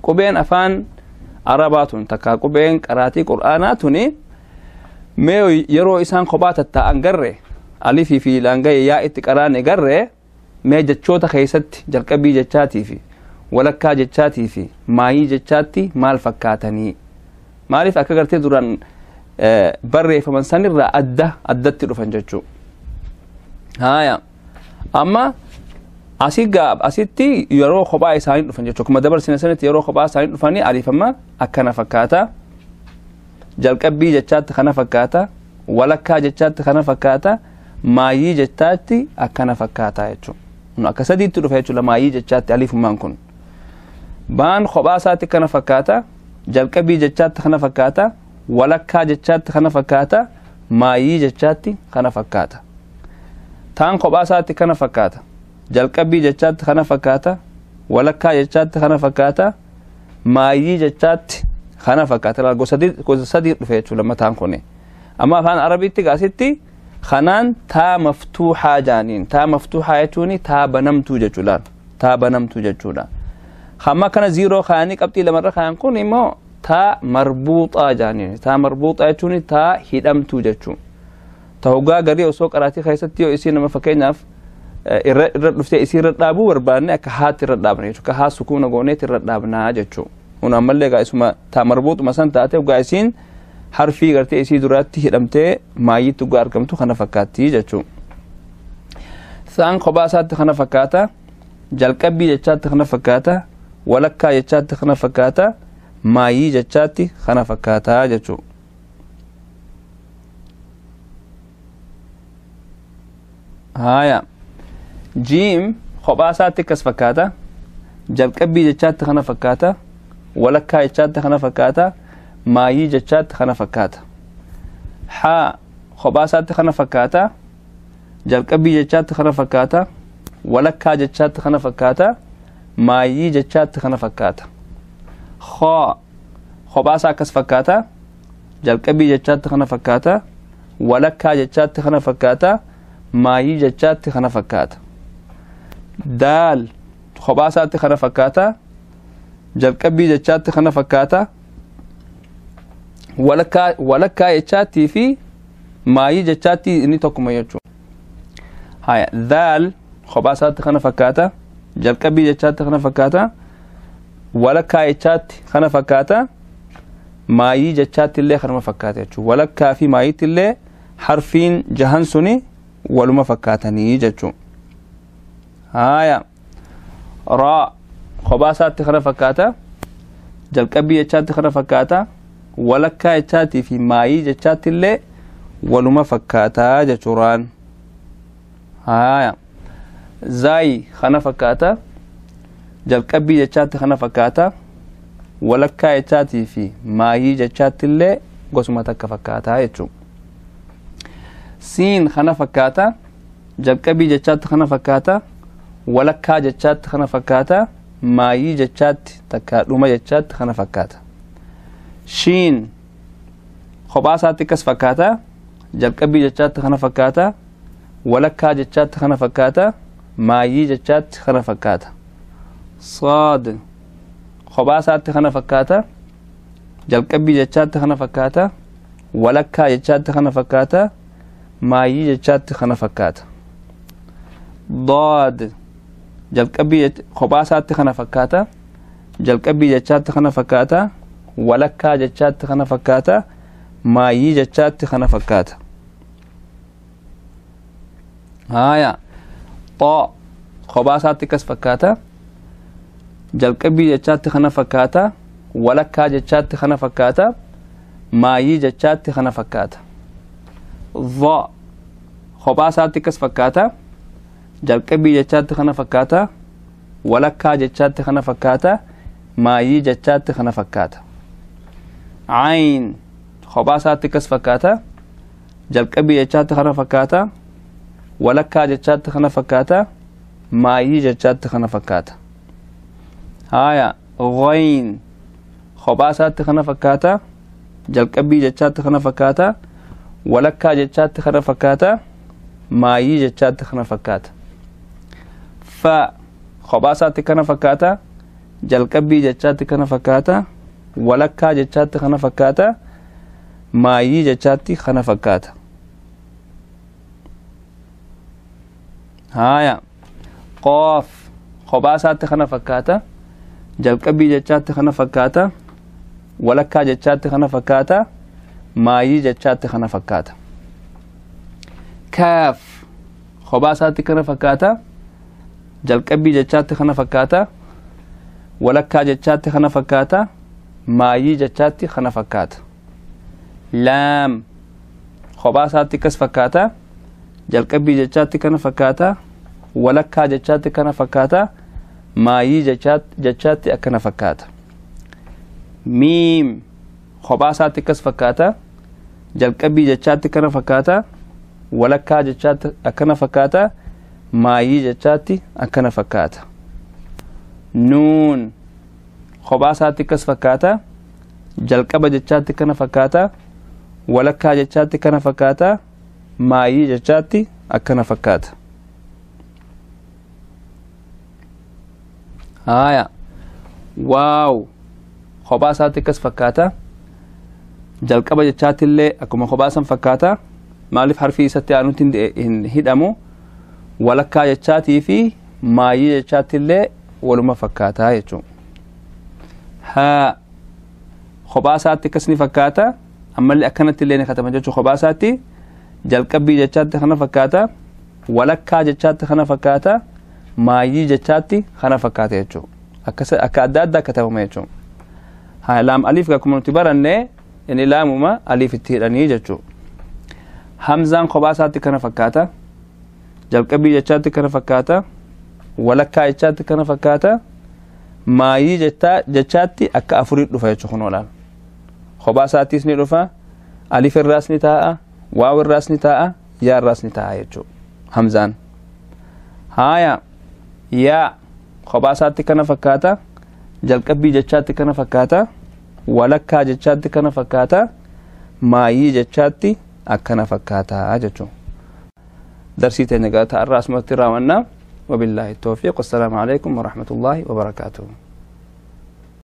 Qubeen afaan Arabaa tun takka qubeen qaraatii Qur'aanaa tuni mee yeroo isaan kophaa tattaa'an garre alifii fi laanga'e yaa itti qaraane garre mee jechoota keessatti jalqabii jechaatii fi walakkaa jechaatii fi maayii jechaatti maal fakkaatanii maaliif akka gartee duraan barreeffaman sanirraa adda addatti dhufan jechuu. Haaya amma asii asitti yeroo kophaa isaanii dhufan jechuu akkuma dabarsine sanitti yeroo kophaa isaanii dhufanii alifama akkana fakkaata jalqabbii jechaatti kana fakkaata walakkaa jechaatti kana fakkaata maayii jechaatti akkana fakkaata jechuudha. Akka sadiitti dhufa jechuudha maayii jechaatti alifummaan kun. Baan kophaa isaatti kana fakkaata jalqabbii jechaatti kana fakkaata walakkaa jechaatti kana fakkaata maayii jechaatti kana fakkaata. Taan kophaa isaatti kana fakkaata jalqabbii jechaatti kana fakkaata walakkaa jechaatti kana fakkaata maayii jechaatti kana fakkaata. Gosa sadii dhufe jechuudha mataan kun. Amma afaan Arabiitti gaasitti kanaan taa maftuuxaa jaaniin. Taa maftuuxaa jechuun taa banamtuu jechuudha. Taa banamtuu jechuudha. Hamma kana ziiroo kaanii qabxii lamarra kaan kun immoo taa marbuuxaa jaaniin. Taa marbuuxaa jechuun taa hidhamtuu jechuudha. Ta hoggaa garii osoo qaraatii keessatti yoo isii nama fakkeenyaaf irra dhuftee isii irra dhaabuu barbaanne akka haatti irra dhaabna jechuudha. Akka haa sukuuna gooneetti irra dhaabnaa jechuudha. Kun ammallee egaa isuma taa marbuuxuma san taate hoggaa isiin harfii gartee isii duraatti hidhamtee maayiitti hoggaa argamtu kana fakkaatti jechuudha. Saan kophaa isaatti kana fakkaata jalqabbii jechaatti kana fakkaata walakkaa jechaatti kana fakkaata maayii jechaatti kana fakkaata jechuudha. Haaya jiim kophaa isaatti akkas fakkaata jalqabbii jechaatti kana fakkaata walakkaa jechaatti kana fakkaata maayii jechaatti kana fakkaata. Haa kophaa isaatti kana fakkaata jalqabbii jechaatti kana fakkaata walakkaa jechaatti kana fakkaata maayii jechaatti kana fakkaata. Khaa kophaa isaa akkas fakkaata jalqabbii jechaatti kana fakkaata walakkaa jechaatti kana fakkaata maayii jechaatti kana fakkaata. Daal kophaa isaatti kana fakkaata jalqabbii jechaatti kana fakkaata walakkaa jechaattii fi maayii jechaatti inni tokkuma jechuudha. Haya daal kophaa isaatti kana fakkaata jalqabbii jechaatti kana fakkaata walakkaa jechaatti kana fakkaata maayii jechaatti illee kanuma fakkaata jechuudha. Walakkaa fi maayiitti illee harfiin jahan suni waluma fakkaatanii jechuudha. Haya raa kophaa isaatti kana fakkaata jalqabbii jechaatti kana fakkaata walakkaa jechaatii fi maayii jechaatti illee waluma fakkaataa jechuuraan. Haya zaayi kana fakkaata jalqabbii jechaatti kana fakkaata walakkaa jechaatii fi maayii jechaatti illee gosuma takka fakkaataa jechuudha. Siin kana fakkaata jalqabbii jechaatti kana fakkaata walakkaa jechaatti kana fakkaata maayii jechaatti takka dhuma jechaatti kana fakkaata. Shiin kophaa isaatti akkas fakkaata jalqabbii jechaatti kana fakkaata walakkaa jechaatti kana fakkaata maayii jechaatti kana fakkaata. Saad kophaa isaatti kana fakkaata jalqabbii jechaatti kana fakkaata walakkaa jechaatti kana fakkaata maayii jechaatti kana fakkaata. Daad jalqabbii kophaa isaatti kana fakkaata jalqabbii jechaatti kana fakkaata walakkaa jechaatti kana fakkaata maayii jechaatti kana fakkaata. Haya xaa kophaa isaatti akkas fakkaata jalqabbii jechaatti kana fakkaata walakkaa jechaatti kana fakkaata maayii jechaatti kana fakkaata. Dha kophaa isaatti akkas fakkaata jalqabbii jechaatti kana fakkaata walakkaa jechaatti kana fakkaata maayii jechaatti kana fakkaata. Ayn kophaa isaatti akkas fakkaata jalqabbii jechaatti kana fakkaata walakkaa jechaatti kana fakkaata maayii jechaatti kana fakkaata. Haya ghayn kophaa isaatti kana fakkaata jalqabbii jechaatti kana fakkaata walakkaa jechaatti kana fakkaata maayii jechaatti kana fakkaata. Fa kophaa isaatti kana fakkaata Jalqabbii jechaatti kana fakkaata. Walakkaa jechaatti kana fakkaata. Maayii jechaatti kana fakkaata. Haaya, qoof kophaa isaatti kana fakkaata. Jalqabbii jechaatti kana fakkaata. Walakkaa jechaatti kana fakkaata. Maayii jechaatti kana fakkaata. Kaaf kophaa isaatti kana fakkaata. Jalqabbii jechaatti kana fakkaata. Walakkaa jechaatti kana fakkaata. Maayii jechaatti kana fakkaata. Laam kophaa isaatti akkas fakkaata. Jalqabbii jechaatti kana fakkaata. Walakkaa jechaatti kana fakkaata. Maayii jechaatti akkana fakkaata. Miim kophaa isaatti akkas fakkaata. Jalqabbii jechaatti kana fakkaata. Walakkaa jechaatti akkana fakkaata. Maayii jechaatti akkana fakkaata. Nuun kophaa isaatti akkas fakkaata. Jalqaba jechaatti kana fakkaata. Walakkaa jechaatti kana fakkaata. Maayii jechaatti akkana fakkaata. Haaya, waaw kophaa isaatti akkas fakkaata. Jalqaba jechaatti illee akkuma kophaa san fakkaata. Maaliif harfii isatti aanutti hin hidhamu? Walakkaa jechaatii fi maayii jechaatti illee waluma fakkaataa jechuudha. Haa kophaa isaatti akkas ni fakkaata. Ammallee akkanatti illee ni katama jechuudha. Kophaa isaatti jalqabbii jechaatti kana fakkaata. Walakkaa jechaatti kana fakkaata. Maayii jechaatti kana fakkaata jechuudha. Akka adda addaa katabama jechuudha. Haa, laam aliif akkuma nuti baranne inni laamuma aliif itti hidhanii jechuudha. Hamzaan kophaa isaatti kana fakkaata. Jalqabbii jechaatti kana fakkaata. Walakkaa jechaatti kana fakkaata. Maayii jechaatti akka afurii dhufa jechuudha kun olaal. Kophaa isaattis ni dhufa. Alif irraas ni taa'a. Waaw irraas ni taa'a. Yaa irraas ni taa'a jechuudha. Hamzaan. Haaya, yaa kophaa isaatti kana fakkaata. Jalqabbii jechaatti kana fakkaata. Walakkaa jechaatti kana fakkaata. Maayii jechaatti akkana fakkaata jechuudha. Darsii teenya gaata irraa asumatti raawwannaa. Wabillaahi tawfiiq. Wassalaamu alaikum warahmatullaahi wabarakaatuh.